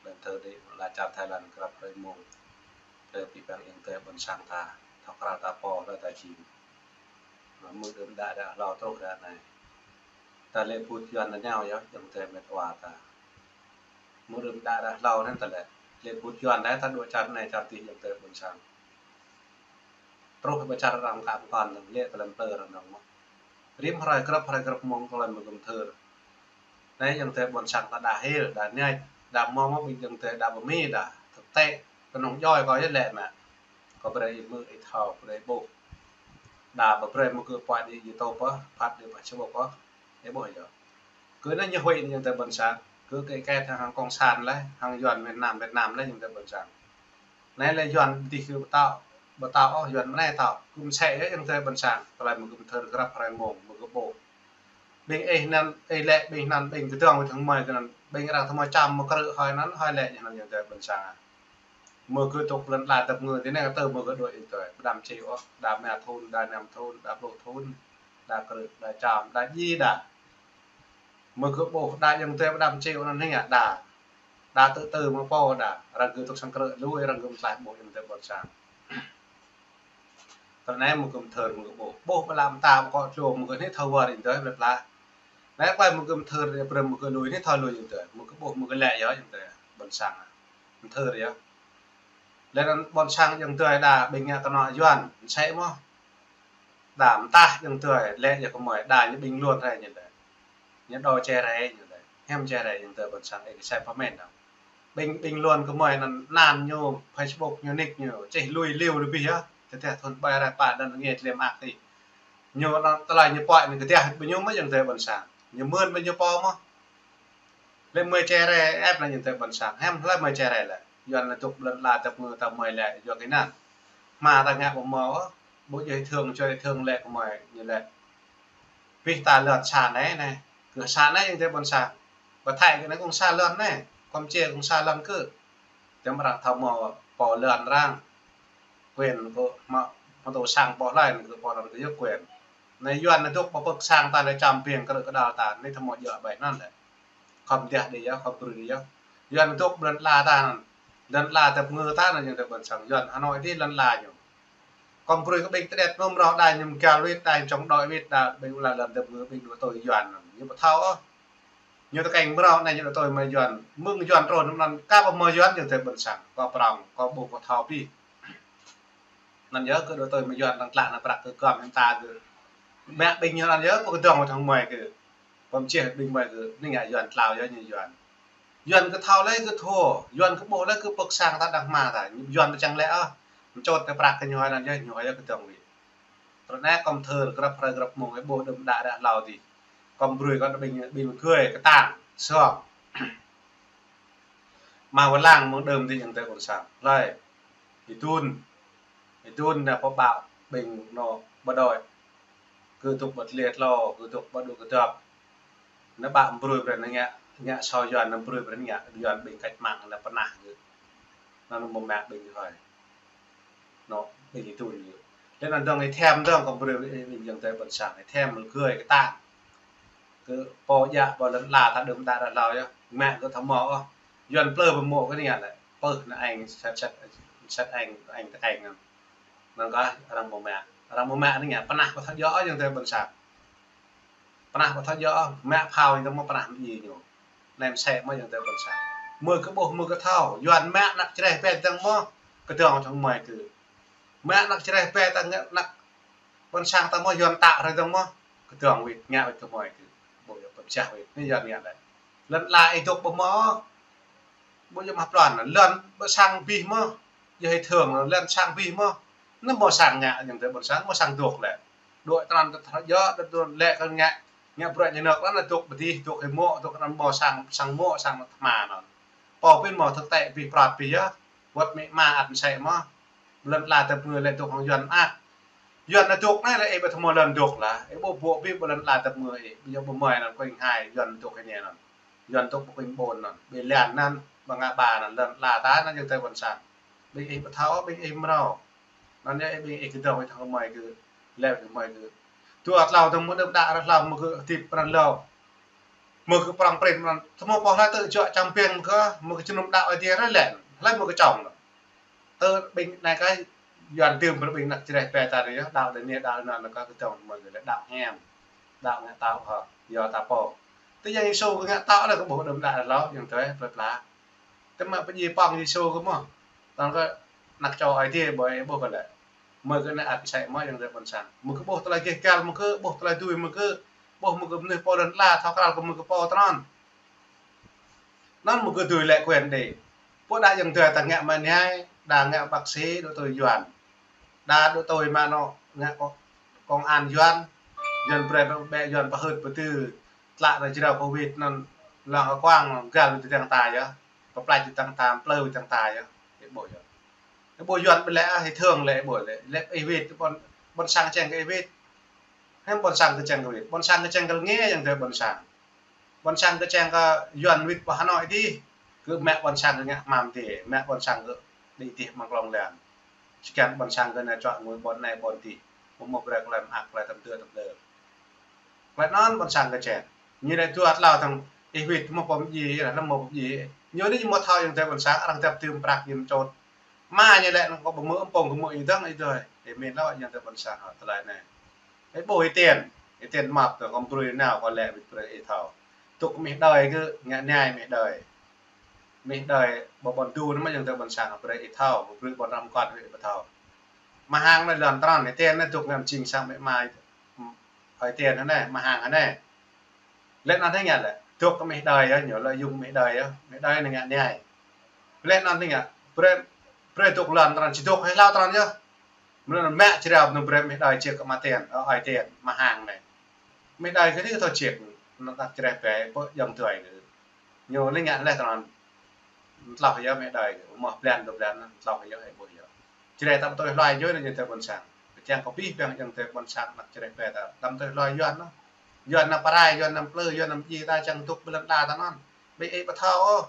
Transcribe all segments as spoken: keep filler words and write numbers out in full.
Lŏn thơ đĭ, lŏn čar Thái Lan, grăp hrơi mông. Tơ pĭ păng ayŏng adơi ƀôn sang ta, thâo krăn ta pô, lŏn ta jing. Mơ̆ng đưm đă đă hlâo truh ră anai. Ta lĕ put Yuan nanao yơh, ayŏng adơi met wa ta. Mơ̆ng đưm đă đă hlâo anŭn ta lĕ, lĕ put Yuan đa ta dŏ čar anai čar adih ayŏng adơi ƀôn sang. Truh ƀơi čar arăng kăp kŏn, lĕ tơlơi plư arăng mơ̆n. Rĭm hrơi grăp, hrơi grăp mông tơlơi mơgŭm thơr. Anai ayŏng adơi ƀôn sang ta đa hil, đa ñač, đa mơ̆ mơ̆ ƀing ayŏng adơi đa pơmĭn đa. Thực tế, kơnơ̆ng djơ̆ kâo yơh lĕ mă. Kâo brơi ih hmư̆ ih thâo, brơi ih ƀuh. Đa pơbrơi mơ̆ kơ pơđĭ YouTube, phat đĭ Facebook, ih ƀuh yơh. Kơ anai ñu huĭ anai ayŏng adơi ƀôn sang, kơ kĕ kĕ hăng cộng sản lĕ, hăng Yuan Việt Nam, Việt Nam lĕ ayŏng adơi ƀôn sang. Anai lĕ Yuan adih kơ pơtao, pơtao ôh, Yuan mơnai tao, kơ mơsĕ yơh ayŏng adơi ƀôn sang, tơlơi mơgŭm thơr grăp hrơi mông, mơ̆ kơ ƀuh. Ƀing ih anŭn, ih lĕ ƀing anŭn, ƀing kơdŏng wĭt hăng mơi kơ anŭn, ƀing arăng tơmơi čăm mơ̆ krư̆ hơi anŭn, hơi lĕ ñu anŭn ayŏng adơi ƀôn sang. Mơ̆ kơ tŏk lŏn ala tơpơngư, tơ anai kơ tơ mơ̆ kơ dŏ ayŏng adơi, pơđăm čih ôh, đa rơma thŭn, đa năm thŭn, đa pluh thŭn, đa krư̆, đa čăm, đa djai đa. Mơ̆ kơ ƀuh đa ayŏng adơi pơđăm čih ôh anŭn hĭ đa. Đa tơ tơ mơ̆ pô đa, arăng kơ tŏk sang krư̆ lui, arăng kơ mơtlaih ƀuh ayŏng adơi ƀôn sang. Tơ anai mơgŭm thơr mơ̆ kơ ƀuh. Ƀuh ƀơi lăm ta ƀơi kŏ čô mơ̆ kơ anai thâo wơr ayŏng adơi, ƀlĕ pla. Anai kơ mơgŭm thơr, brơi mơ̆ kơ lui anai thâo lui ayŏng adơi. Mơ̆ kơ ƀuh mơ̆ kơ lĕ yơh ayŏng adơi, ƀôn sang. Mơgŭm thơr yơh. Lĕ anŭn ƀôn sang ayŏng adơi đa ƀing ngă kơnŏ Yuan, mơsĕ mơ̆. Đa mơtah ayŏng adơi, lĕ yơh kơmơi, đa ñu ƀing luôn rai ñu lĕ. Ñu đô čê rai ñu lĕ. Hiam čê rai ayŏng adơi ƀôn sang, ih kơ sai pơmĭn đa. Ƀing, ƀing luôn kơmơi anŭn, anăn ñu, Facebook ñu, nick ñu, čih lui liu lui bih yơh. Tơdah thŭn ƀai rai pă anŭn ngĕt lĕ mă ak tih. Ñu anŭn tơlơi ñu pơhiăp anŭn kơtiah ƀing ñu mơ̆ ayŏng adơi ƀôn sang. Ñu mơ̆n ƀing ñu pô mơ̆. Lĕ mơi čê rai ĕp anŭn ayŏng adơi ƀôn sang. Hiam lĕ mơi čê rai lĕ. Yuan anŭn tŏk lŏn ala tơpơngư ta mơi lĕ yua kơ anŭn. Hmua ta ngă ƀu hmâo ôh. Ƀu djơ̆ ih thương, čuă ih thương lĕ kơmơi ñu lĕ. Bih ta lŏn sa anai anai. Kơ sa anai ayŏng adơi ƀôn sang. Pơthai kơ anai kông sa lŏn anai. Kông čê kông sa lŏn kơ. Tơm arăng thâo mơ̆ pô lŏn arăng. Quyền kơ mă, mă tŏ sang pô hlơi kơ pô anŭn kơ yua quyền. Anai Yuan anŭn tŏk pơpơ̆k sang ta lĕ čăm ƀing krư̆ kơđal ta. Anai thâo mơ̆ djơ̆ ƀai anŭn lĕ. Khŏm djă đĭ yơh, khŏm brơi đĭ yơh. Yuan tŏk lŏn ala ta anŭn. Lŏn ala tơpơngư ta anŭn ayŏng adơi ƀôn sang. Yuan Hà Nội adih lŏn ala ñu. Khŏm brơi kơ ƀing tơđet mơ̆ mrâo đa ñu mơgăl wĭt, đa ñu čŏng đuaĭ wĭt, đa ƀing ƀơi lŏn tơpơngư ƀing dŏ tui Yuan anŭn. Ñu ƀu thâo ôh. Ñu tơkeng mrâo anai ñu dŏ tui mă Yuan. Mơ̆ng Yuan trŭn anŭn kơ ƀu hmâo Yuan ayŏng adơi ƀôn sang. Kâo prŏng, kâo ƀuh kâo thâo bih. Anŭn yơh kơ dŏ tui mă Yuan arăng tlă nao prăk kơ gơm hăng ta kơ. Mă ƀing ñu anŭn yơh, pơkơdơ̆ng wơ̆t hăng mơi kơ. Pơmčeh ƀing mơi kơ, anai ngă Yuan tlao yơh ñu Yuan. Yuan kơ thâo lĕ kơ thâo, Yuan kơ ƀuh lĕ kơ pơ̆k sang ta đang hmua ta, Yuan pơčăng lĕ ah. Mčot kơ prăk kơ ñu anŭn yơh, ñu yơh kơdơ̆ng wĭt. Tơ anai khŏm thơr grăp hrơi grăp mông, ih ƀuh đưm đă đă hlâo adih. Khŏm brơi kơ ƀing, ƀing gơ̆ kơtang, sŏng. Mă wơlang mơ̆ng đưm adih ayŏng adơi ƀôn sang. Hlơi. Ih tŭn. Ih tŭn anai pơƀă ƀing anŏ bộ đội. Kơ tŭk ƀơi tơlơi tlâo, kơ tŭk ƀơi dŏ kơdŏp. Anai ƀă mơbrơi brơi anai ngă, ngă sô Yuan anai mơbrơi brơi ngă, Yuan ƀing cách mạng anai pơnah gơ̆. Anŭn mơ̆ mă ƀing hơi. Anŏ, ƀing ih tŭn gơ̆. Lĕ anŭn dơ̆ng ih them dơ̆ng kơ mơbrơi ƀing ayŏng adơi ƀôn sang, ih them lĕ gơ̆ kơtang. Kơ pô djă pô lŏn ala ta đưm đă đă hlâo yơh. Mă kơ thâo mơ̆ ôh. Yuan plư pơmŏ kơ anai lĕ. Pơ̆ anai anh, set, set, set anh, anh tơkeng anŭn. Anŭn kơ arăng mơ̆ mă. Arăng mơ̆ mă anai ngă pơnah pơthâo djơ̆ ayŏng adơi ƀôn sang. Pơnah pơthâo djơ̆, mă phao ñu dơ̆ng mơ̆ pơnah mơ̆ ñu. Anai mơsĕ mơ̆ ayŏng adơi ƀôn sang. Mơi kơ ƀuh, mơi kơ thâo, Yuan mă anăk čreh pĕ dơ̆ng mơ̆, kơdơ̆ng wơ̆t hăng mơi kơ. Mă anăk čreh pĕ ta ngă anăk ƀôn sang ta mơ̆ Yuan tă rai dơ̆ng mơ̆, kơdơ̆ng wĭt, ngă wĭt kơ mơi kơ. Ƀu djơ̆ pơčah wĭt, anai Yuan ngă lĕ. Lŏn ala ih dŏ ƀu hmâo, ƀu djơ̆ mă plŏn, lŏn ƀơi sang bih mơ̆, yơh ih thương, lŏn sang bih mơ̆. Anai mơ̆ sang ngă ayŏng adơi ƀôn sang, mơ̆ sang dŏ lĕ. Dŏ tơnăn tơthâo djơ̆, dŏ lĕ kơ ngă, ngă bruă ñu anŏ, anŭn dŏ pơdih, dŏ kơ mô̆, dŏ kơ anŭn mơ̆ sang, sang mô̆, sang tơma anŭn. Pô pĭn mơ̆ thực tế bih prăt bih yơh, wơ̆t mĕ ma ăt mơsĕ mơ̆. Lŏn ala tơpơngư lĕ dŏ hăng Yuan ăt. Yuan anŭn dŏ anai lĕ ih ƀu thâo mơ̆ lŏn dŏ lah, ih ƀu ƀuh bih ƀơi lŏn ala tơpơngư ih, ƀu djơ̆ ƀu mơi anŭn kơnh hai, Yuan dŏ kơ anai anŭn. Yuan dŏ ƀơi kơnh ƀôn anŭn, ƀơi lŏn anŭn, ƀơi ngă ba anŭn, lŏn ala ta anŭn ayŏng adơi ƀôn sang. Ƀing ih pơthâo, ƀing ih mrâo. Anŭn yơh ƀing ih kơdơ̆ng wĭt hăng mơi kơ, lĕ kơ mơi kơ. Dua tlâo dơ̆ng mơ̆ đưm đă ră hlâo mơ̆ kơ hơdip pran hlâo. Mơ̆ kơ prŏng prin mơ̆n, tơma pô hlơi tơ juă čăm ping mơ̆ kơ, mơ̆ kơ jơnum đaŏ Aê Diê hlơi lĕ, hlơi mơ̆ kơ čong. Tơ ƀing anai kơ Yuan tơm brơi ƀing ană Jrai pĕ ta anai yơh, đaŏ đe nia, đaŏ đe năn kơ kơdŏng mơ̆ kơ đaŏ hiam, đaŏ ngă tao hă, yua ta pô. Tơ Yang Yêsu kơ ngă tao lĕ kơ ƀuh đơ̆m đaŏ lâo, yang tơi plơi pla. Tơma pơjing pơng Yêsu kơ mơ̆. Tơl kơ ană čô Aê Diê ƀơi ƀuh kơ lĕ. Mơ̆ kơ anai ăt sĕ mơ̆ yang tơi ƀôn sang. Mơ̆ kơ ƀuh tơlơi gêh gal, mơ̆ kơ ƀuh tơlơi tui, mơ̆ kơ ƀuh mơ̆ kơ mơnuih pô lŏn ala thâo krăn kơ mơ̆ kơ pô tơnăn. Năn mơ̆ kơ tui lĕ quyền đi. Pô đa yang tơi ta ngă mă niai, đa ngă bác sĩ, đu tui Yuan. Đa đu tui mă nô ngă kơ công an Yuan. Yuan brơi ƀĕ Yuan pơhưt pơtư tlă nao jrao Covid năn lăng kơ kuang gal tơ dang ta yơh. Pơplai tơ dang ta, plơi tơ dang ta yơh. Ih ƀuh yơh. Ih ƀuh Yuan ƀơi lĕ, ih thương lĕ, ih ƀuh lĕ. Lĕ ih wĭt, ƀôn, ƀôn sang čang kơ ih wĭt. Hiư̆m ƀôn sang kơ čang kơ wĭt. Ƀôn sang kơ čang kơ lơ nge yang tơi ƀôn sang. Ƀôn sang kơ čang kơ Yuan wĭt pơ Hà Nội dih. Kơ mă ƀôn sang kơ ngă hmam dih, mă ƀôn sang kơ đĭ dih mă klŏng lăng. Či kiăng ƀôn sang kơ nao čuă ngui ƀôn anai ƀôn dih. Mơ̆ mơ̆ brơi klem ak klem tơm tơ tơm tơ. Klem năn ƀôn sang kơ čang. Ñu lĕ tuat hlâo tơng ih wĭt mơ̆ pơm ji, ih lăm mơ̆ pơm ji. Ñu anai ñu mơ̆ thâo yang tơi ƀôn sang, arăng tơp tơm prăk yim čôt. Mă ñu lĕ năn kơ ƀu mơ̆ mpông kơ mơ̆ ih dơ̆ng ih dơi. Ih min lâo yang tơi ƀôn sang hă tơlơi anai. Ih ƀuh ih tien, ih tien măp tơ kơ brơi nao kơ lĕ wĭt brơi ih thâo. Tŭk mih đơi kơ ngă niai mih đơi. Mih đơi ƀơi ƀôn du năn mơ̆ yang tơi ƀôn sang brơi ih thâo, brơi ƀôn răm kơt wĭt ƀu thâo. Mă hăng năn lŏn tơnăn ih tien năn tŭk ngăn jing sang mih mai. Ih tien năn, mă hăng năn. Lĕ năn tơ ngă lĕ, tŭk kơ mih đơi yơh, ñu lĕ yŭng mih đơi yơh, mih đơi năn ngă niai. Lĕ năn tơ ngă, brơi, brơi tŭk lŏn tơnăn, či tŭk hĭ hlâo tơnăn yơh. Mơ̆ năn mă jrao năn brơi mih đơi čiek kơ mă tien, ơ, ih tien, mă hăng năn. Mih đơi kơ dih kơ thâo čiek, năn tăp Jrai pĕ, pơ yang tơi kơ. Ñu lĕ ngă lĕ tơnăn. Tlŏh yơh mih đơi, mơ̆ blan dua blan, tlŏh yơh ih ƀuh yơh. Jrai tăp tui hluai yơh năn yang tơi ƀôn sang. Kơ čang kơ pih ƀing yang tơi ƀôn sang ană Jrai pĕ ta. Tăp tui hluai Yuan năn. Yuan năn prai, Yuan năn plư, Yuan năn ji ta čang tŭk ƀơi lŏn ala ta năn. Ƀing ih ƀu thâo ôh.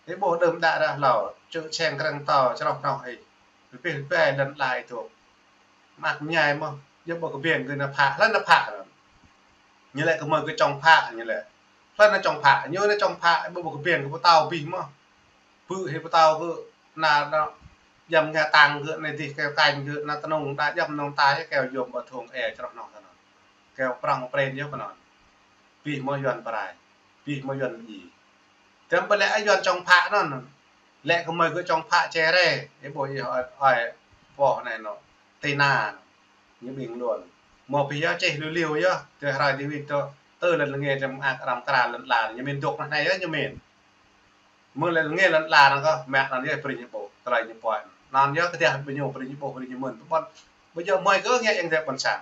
Ih ƀuh đơ̆m đă rah hlâo, čư̆ čeng krăng tâo, čroh noh ih. Pih pih lŏn ala ih tŭk. Mă ak mơñai mơ̆, yua ƀu kơ ƀing kơ nao phă, hlơi nao phă năn. Ñu lĕ kơ mơ̆ kơ čong phă, ñu lĕ. Hlơi nao čong phă, ñu nao čong phă, ƀu ƀu kơ ƀing kơ pơtao pih mơ̆. Pơhư̆ hĭ pơtao kơ nao, nao, jăm ngă tang kơ anai dih keo kañ kơ nao tơnung, đa jăm nong ta yơh keo yôm ƀơi thong ih čroh noh tơ năn. Keo prŏng prin yơh pơ năn. Pih mơ̆ Yuan prai, pih mơ̆ Yuan ji. Tơm ƀơi lĕ Yuan čong phă năn. Lĕ kơ mơ̆ kơ čong phă čere, ih ƀuh ih ơi, ơi, pô anai nô, tê na nô. Ñu ƀing luôn. Mơ̆ pih yơh čih liu liu yơh, tơ hrai ti vi tơ, tơ lŏn lenge čăm ak răm kra lŏn ala, ñu min dŏ năn anai yơh, ñu min. Mơ̆ lĕ lenge lŏn ala năn kơ, mă năn yơh brơi ñu ƀuh, tơlơi ñu pơhiăp. Năn yơh kơ tơdah ƀing ñu brơi ñu ƀuh, brơi ñu mơ̆n. Ƀôn, ƀu djơ̆ mơi kơ ngă yang tơi ƀôn sang.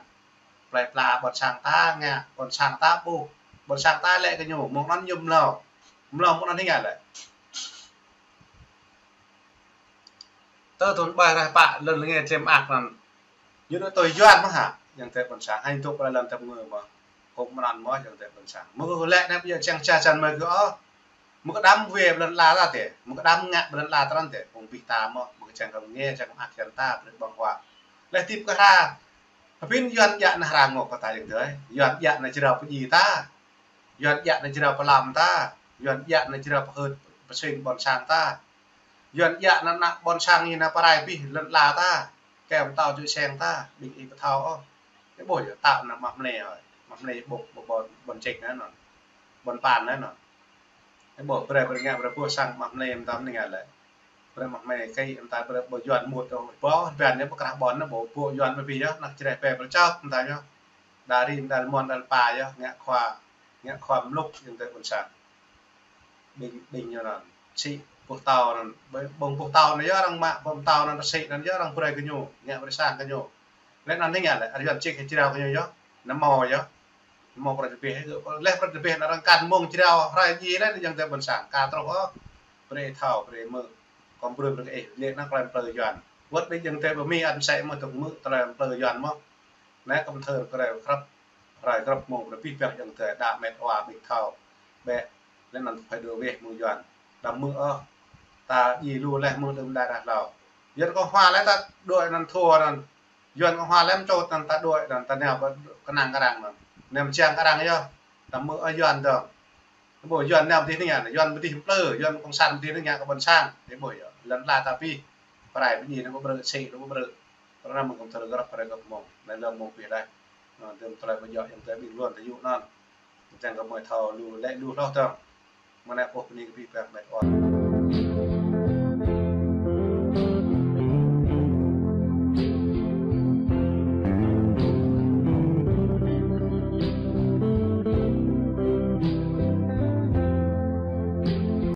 Plơi pla ƀôn sang ta ngă, ƀôn sang ta ƀuh, ƀôn sang ta lĕ kơ ñu, mơ̆ng năn ñu mlâo. Mlâo mơ̆ng năn hing ngă lĕ. Tơ thun ƀai rah pă lŏn lenge čem ak năn. Ñu đu tui Yuan mơ̆ hă, yang tơi ƀôn sang, hăng tŭk ƀơi lŏn tơm ngui mơ̆. Kơ mơ̆ năn mơ̆ yang tơi ƀôn sang. Mơ̆ kơ lĕ năn ƀu djơ̆ čang ča čan mơi kơ ôh. Mơ̆ kơ đăm wĕ ƀơi lŏn ala tê, mơ̆ kơ đăm ngă ƀơi lŏn ala tơnăn tê, ƀong pih ta mơ̆, mơ̆ kơ čang kơ nge, čang kơ mă ak čan ta, brơi ƀơ̆ng huă. Lĕ tip kơ hra. Hơbĭn Yuan djă năn hra ngŏ kơ ta yang tơi, Yuan djă năn jrao pơji ta. Yuan djă năn jrao pơlăm ta, Yuan djă năn jrao pơhưt, pơsĭn ƀôn sang ta. Yuan djă năn ană ƀôn sang ñu nao pơrai pih lŏn ala ta, keo pơtao čư̆ čeng ta, ƀing ih ƀu thâo ôh. Ih ƀuh yơh, tao năn mă mlei hơi, mă mlei ƀuh, ƀuh ƀôn, ƀôn čĕk năn năn, ƀôn pan năn năn. Ih ƀuh brơi, brơi ngă, brơi ƀuh sang mă mlei mơtam năn ngă lĕ. Brơi mă mlei kơi mơtam brơi ƀuh Yuan mŭt ôh, ƀuh, ƀiă ñu ƀuh krah ƀôn năn ƀuh, ƀuh Yuan mă pih yơh, ană Jrai pĕ brơi čŏk mơtam yơh. Đa rin, đa mơ̆n, đa pa yơh, ngă khua, ngă khua mlŭk yang tơi ƀôn sang. Ƀing, ƀing ñu năn, sĭ pơtao năn, ƀing, ƀing pơtao năn yơh arăng mă, pơtao năn sĭ năn yơh arăng brơi kơ ñu, ngă brơi sang kơ ñu. Lĕ năn hing ngă lĕ, arăng Yuan čih hĭ jrao kơ ñu yơh, năn mơ̆ yơh. Năn mơ̆ prăt tơbih, lĕ prăt tơbih năn arăng kăn mơ̆ng jrao, hrai ji lĕ yang tơi ƀôn sang, ka truh ôh. Brơi thâo, brơi mơ̆, kơ brơi brơi ih, lĕ năn klem plơi Yuan. Wơ̆t ƀing yang tơi ƀơ Mi ăt sĕ mơ̆ tŭk mơ̆, klem plơi Yuan mơ̆. Nĕ kăm thơr brơi krăp, rai krăp mơ̆ brơi pih peh yang tơi đa met wa ƀing thâo. Ƀĕ, lĕ năn phải đuaĭ wĕh mơ̆ng Yuan. Đăm mơ̆ ôh. Ta ji lu lĕ mơ̆ng đưm đă rah hlâo. Yuan kơ hua lĕ ta đuaĭ năn thua năn. Yuan kơ hua lĕ mčôt năn ta đuaĭ năn ta nao ƀơi kơnang kơ arăng năn. Nao mčang kơ arăng yơh. Tăm mơ̆ ơi Yuan dong. Ƀu Yuan nao pơ dih anai, Yuan pơ dih plư, Yuan cộng sản pơ dih anai kơ ƀôn sang. Ƀu yơh, lŏn ala ta pih. Prai pơ dih anai ƀu brơi, sĭ ƀu brơi. Tơl anŭn mơ̆ng kơm thơ grăp prai găp mơ̆ng. Anai lơ̆m mơ̆ng pih đah. Anŭn tơm tơlơi pơjŏ yang tơlơi ƀing luan tơ yŭ anŭn. Tơdang kơ mơi thâo lu lĕ lu hloh dong. Mơ̆ng anai pô pơ dih kơ pih pơmĕt ôn.